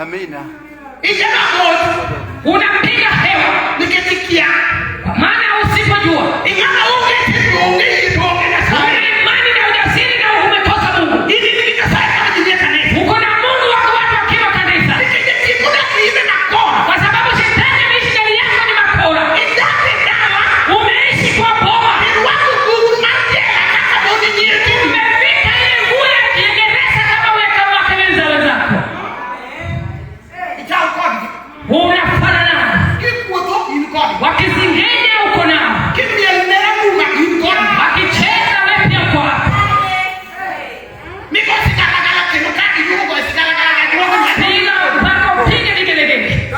Amina. Unapiga hewa kwa maana usipojua una imani na ujasiri na umekosa Mungu. Uko na Mungu wako watu wakiwa kanisa, kwa sababu shetani ameishi ndani yako ni makora. Umeishi kwa boma, umevika ile nguo ya gereza kama weka wake wenzako, unafanana nao, wakisingenya uko nao, wakicheza wewe pia uko hapo. Piga mpaka upige vigelegele.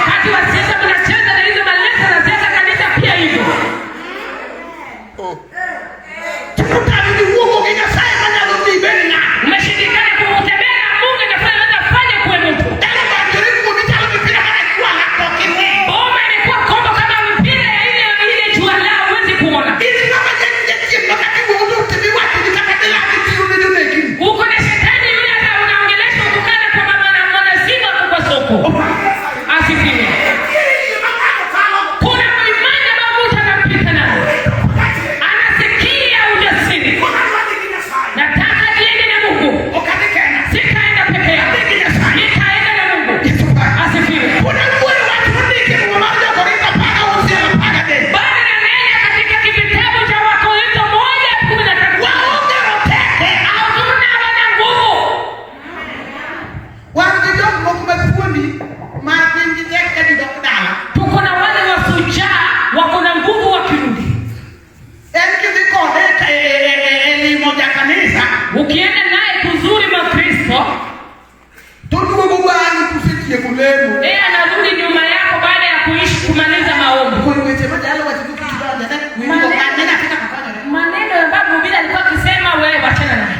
Wakati wa siasa mnacheza na hizo malesa na siasa, kanisa pia hivyo. Umeshindikana kumtembea na Mungu, inafanya fanya kuwe mtu. Boma imekuwa kombo kama mpira ya ile ile jua lao, huwezi kuona. Uko na shetani yule hata unaongelesha ukukana kwa mama na mwana simu hapo kwa soko. Asifiwe. Kuna imani ambayo mtu anapita nayo. Anasikia ujasiri. Nataka niende na Mungu. Sitaenda peke yangu. Nitaenda na Mungu. Asifiwe. Bwana ananena katika kitabu cha Wakorintho 1:13. Hatuna wana nguvu. Wan gi jok moko mathuondi ma gin gi tek ka gidok dala. Tuko na wale wasujaa wako na nguvu wakirudi. En kidhi kode e limo jakanisa Ukienda naye kuzuri Makristo, to duogo bang'i kusetieko lemo. Yeye anarudi nyuma yako baada ya kuishi kumaliza maombi. Koro weche ma jalo wacho go kik idonje ne winjo ne nyathi kaka konyore. Maneno ambayo mhubiri alikuwa akisema, wewe wachana naye.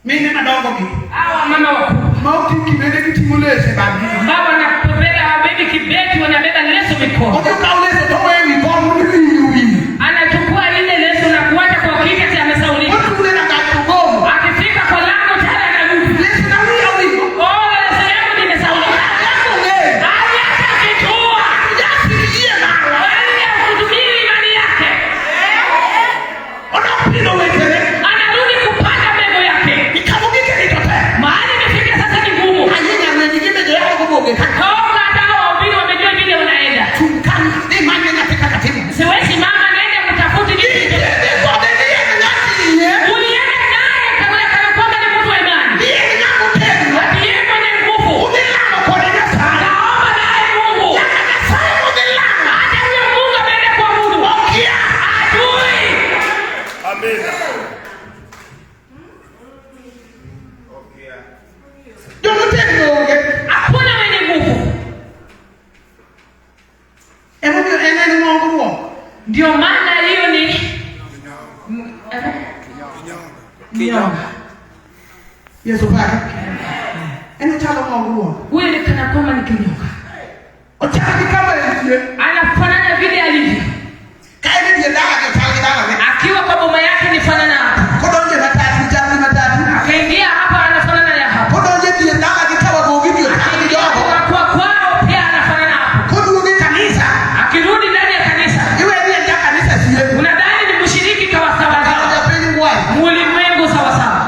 Mine madongo gi Hawa mama wakubwa ma oting' kibede giting'o lese badgi. ambao wanabeba hawabebi kibeti, wanabeba leso mikono. Odhi okaw leso to oweyo ewi kom mondo wiye owil. Anachukua ile leso na kuacha kwa kiti ati amesaulika. Otude rangach ogomo. Akifika kwa lango tayari anarudi. Leso na wiya owil. Oh, leso yangu nimesaulika. Yako ng'eyo. Hata akijua Ujasiri yie marwa. wewe hutumii imani yake, Odok pidho wechene. Anarudi kupanda mbegu yake. Ikamo gike rito tek. Mahali imefika sasa ni ngumu. Ahinya ng'weni gi bedo yako goboge ka. Toka hata hao wahubiri wamejua vile unaenda. Chung' kanyo dhi manye nyathi kaka timo. Siwezi mama niende kutafuti kitu. Idhi kode ni en ng'ati yie. Ulienda naye kama kana kwamba ni mtu wa imani. Ni en ng'ama otegno. Ati yeye mwenye nguvu. Udhi lamo kode Nyasaye. Naomba naye Mungu. Nyaka Nyasaye modhi lamo. Hata huyo Mungu ameenda kuabudu. Okia. Ajui. Amina. Jomotegno onge. Hakuna mwenye nguvu. Emomiyo en en ng'ongruok. Ndio maana hiyo ni Kinyonga. Yesu pare. En ochalo ng'ongruok. Huyo ni kana kwamba ni kinyonga. Ochal gi kama entie. Anafanana vile alivyo. Ka en e dier dala gi ochal gi dalane. Akiwa kwa boma yake ni fanana hapa. Kodonjo e matatu chal gi matatu. Akaingia hapa anafanana ya hapa. Kodonjo e dier dala gi kawagogi ji ochal gi jogo. Kwa kwao pia anafanana hapo. Koduogo e kanisa. Akirudi ndani ya kanisa, Iwe ni en ja kanisa sie. Unadhani ni mshiriki kawasawa Kar sawa. japiny ngwai. Ulimwengu sawa sawa.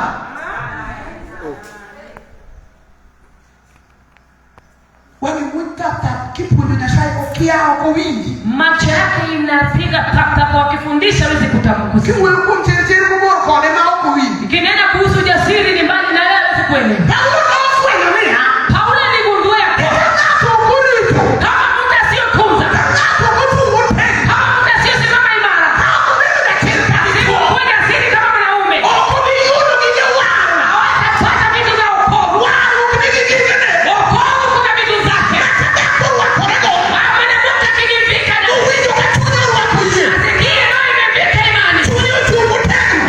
Wang'e wuoth tap tap kipuonjo Nyasaye okia ok owinji. Macho yake inapiga tap tap, wakifundisha hawezi kutamka. Kiwuoyo kuom chir chir mabor kode ma ok owinji. Ikinena kuhusu ujasiri ni mbali na yeye, hawezi kuelewa. Paulo nofwenyo niya. Paulo aligundua ya Ka kwamba ng'ato ok orito. Kama mtu asiyotunza, Ka ng'ato ok ochung' motegno. Kama mtu asiyosimama imara, Ka ok obedo jachir ka dichuo. asipokuwa jasiri kama mwanaume, Ok obi yudo gige warruok. hawatapata vitu vya wokovu. Warruok nigi gigene. Wokovu kuna vitu zake. Kata dhako orwakorego. Mwanamke akijivika na Owinjo ka chunye orwako yie. asikie roho imevika imani, Chunye ochung' motegno.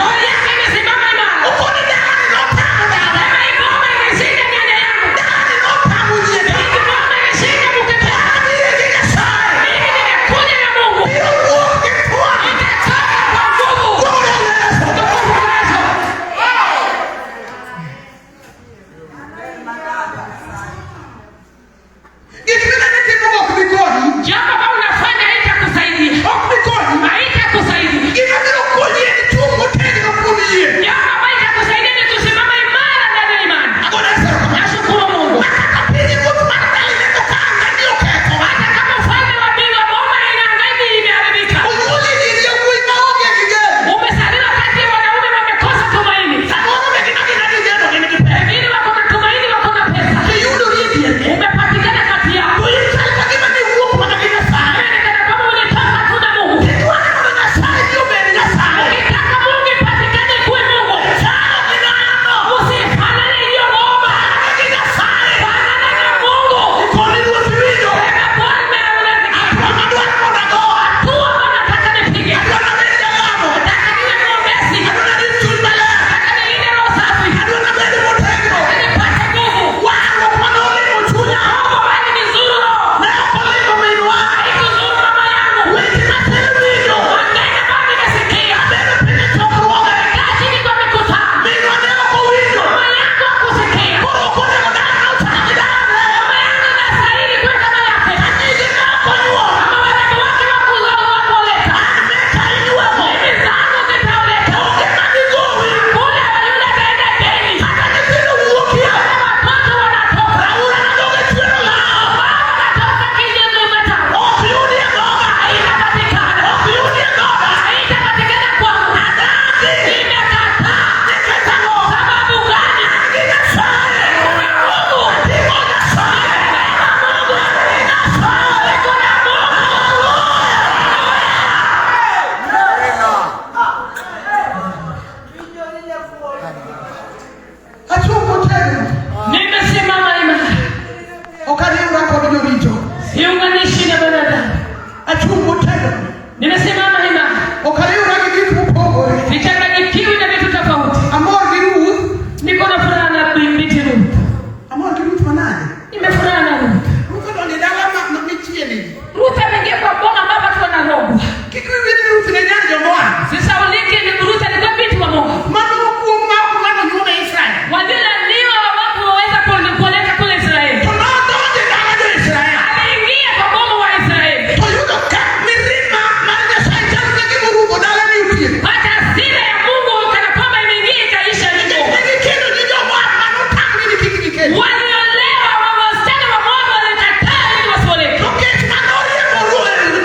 Ruth alikuwa binti wa Moabu. Mano kuong' ma ok dwar nyuome Israel. Waliolaaniwa hawakuweza kuoleka kule Israeli. To nodonjo e dala jo-Israel. Aliingia kwa boma wa Israeli. To yudo ka mirima mar Nyasaye chal ka gima orumo dalani otieno. Hata hasira ya Mungu kana kwamba imeingia ikaisha Nikech nyumba. ne gikendo gi jo-Moab manotamgi ni kik gikend. Waliolewa wa wasichana wa Moabu walikataa ili wasiolewe. To kech manoriembo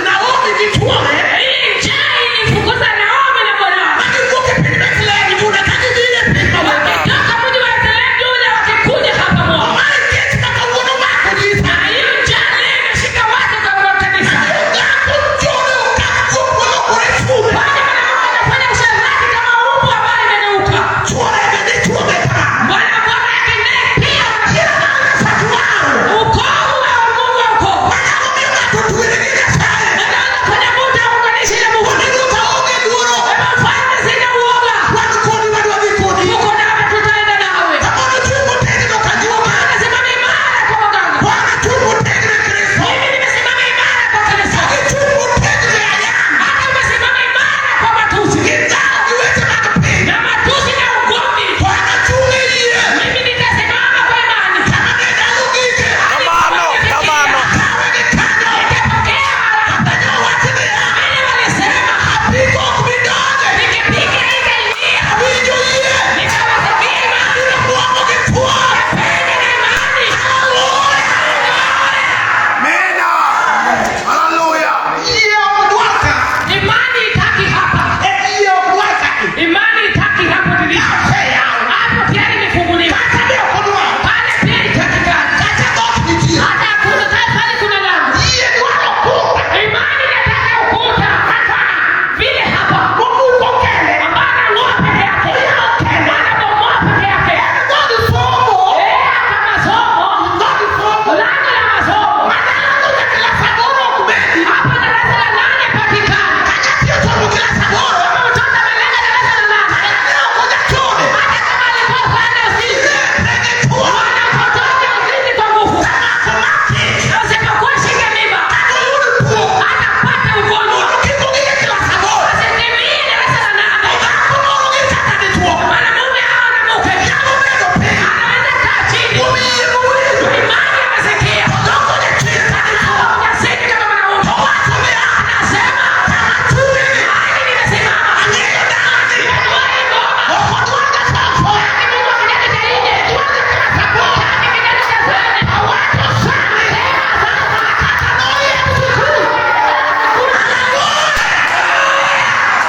Naomi gi chuore Hii njaa ilifukuza Naomi na bwana ma giwuok e piny Bethlehem Juda ka gibiro e piny Moab. Wakitoka mji wa Bethlehem Yuda wakikuja hapa Moabu. Mae kech ma kawuono mako ji Na Israel. hiyo njaa leo imeshika watu kwa kanisa. Dhako chodo ka guok molokore chube. Kwani mwanamke anafanya usherati kama umbwa ambaye imenuka. Chuore be dichuo be kamano. Bwana bwana yake naye pia Kiawa ukoo wa Mungu wa ukoo. manyalo miyo ng'ato twere gi Nyasaye. Anaweza kufanya mtu aunganishe na Mungu. Onego ka onge luoro. Kama mfalme sina uoga. Wan kodi wadwa dhi kodi. Tuko nawe tutaenda nawe. Kamoro chung' motegno ka juoga. Nasimama imara kwa waganga. Wan achung' motegno e Kristo. Mimi nimesimama imara kwa Kristo. Gichung' motegno e ayanga. Hata umesimama imara kwa matusi. Gi dhawo gi weche mag piny. Na matusi na ugomvi. To an achung' e yie. Mimi nitasimama kwa imani. Kama ne dhano gike. Kamano, kamano. Kawe gi kanyo. Nitapokea baraka. Kata nyowacho niya. Vile walisema Apiko ok bi donje. pikipiki haitaingia. Awinjo yie. Nitawasikia imani. Abiro buomo gi thuon. Pende na imani. Amina. Haleluya. Yie ok dwar ka. Imani itaki hapa. E yie ok dwar ka. Imani itaki hapo dirisha. Oseyaw. Hapo tayari imefunguliwa. Kata be ok odwar. Pale pia itakikana. Kata dhoot nitie. Hata hakuna pale kuna lango. Yie dwaro ukuta. Imani inataka ukuta. Vile hapa. Momuko kende. Ambaye anang'oa peke yake. Anabomoa peke yake. Dhood somo. Eh, hapa masomo. Dhood somo. Lango la masomo. Madalano nyaka klas aboro ok bedi. Hapa darasa la nane patikana. Ka nyathi ochopo klas aboro. Kama mtoto amelenga darasa la nane. Ne ok ojachode. Hata kama alikuwa sana usiku. Ne githuon. Wanapotoka uzinzi kwa nguvu. Tamako makech. Na usipokuwa shika mimba. Kata oyud tuo. Hatapata ugonjwa. Mondo kik ogik e klas aboro. Asitimie darasa la nane. Dhako moro gi kata dichuo. Mwanamume au mwanamke. Nyalo bedo piny. Anaweza kaa chini. Kuom yie mowinjo. Imani amesikia. Odoko jachir ka dichuo. Ujasiri kama mwanaume. Owacho niya. Anasema. Kama achung'ni. Hadi nimesimama. Ang'eyo dalani. Najua hii ngoma. Ok odwar jasampo. Mungu kidato cha nne. Odwar ja klas aboro. Hadi kidato cha saba. Awacho sani. Kata noriemb sikul.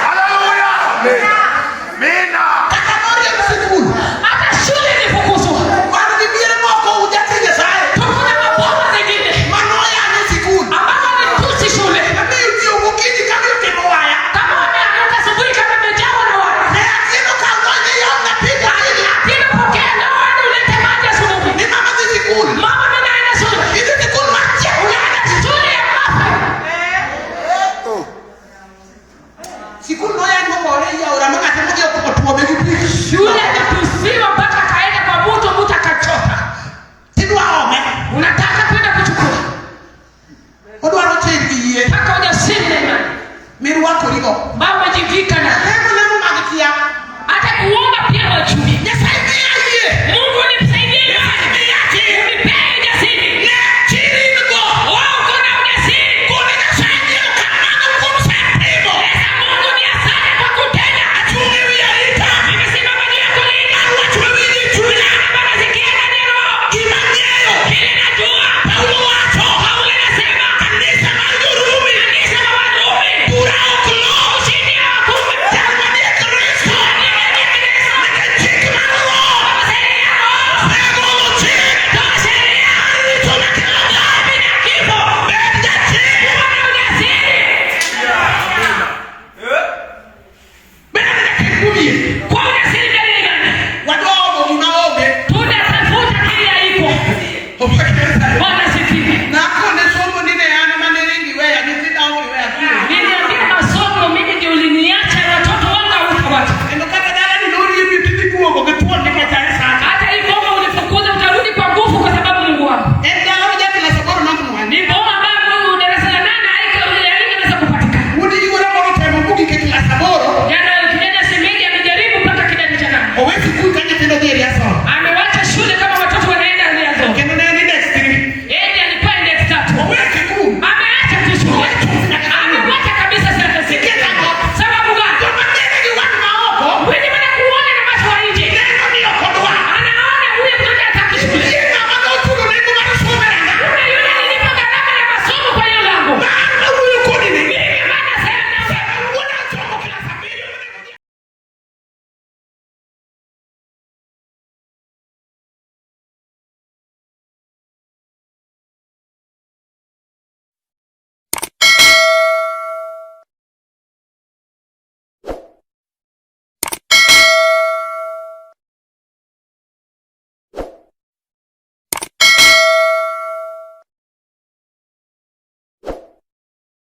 Haleluya. Amina. Kata noriemb sikul. Hata shule ilifukuzwa. Wan gi miere moko ujati Nyasaye. Tuko na maboma zingine Manoyanyo sikul. ambao walitusi shule. Amiyo ji ogokinyi ka otimo waya. Kama wameamka asubuhi kama imejawa na waya. Ne atieno ka udonjo e ot nyathi gokinyi. Ninapokea na wale ulete maji asubuhi. Ni mama dhi sikul. Mama mimi naenda shule. Idhi sikul mar chiek. Unaenda shule ya mafe. Sikul noyany mogore ei aora ma ng'ate modhi otuome gi pi. Shule ilitusiwa mpaka kaenda kwa mtu, mtu akachota. Tidwa ome. Unataka kwenda kuchukua. Odwaro chir gi yie. Mpaka ujasiri na imani. Mirwakorigo. Ambao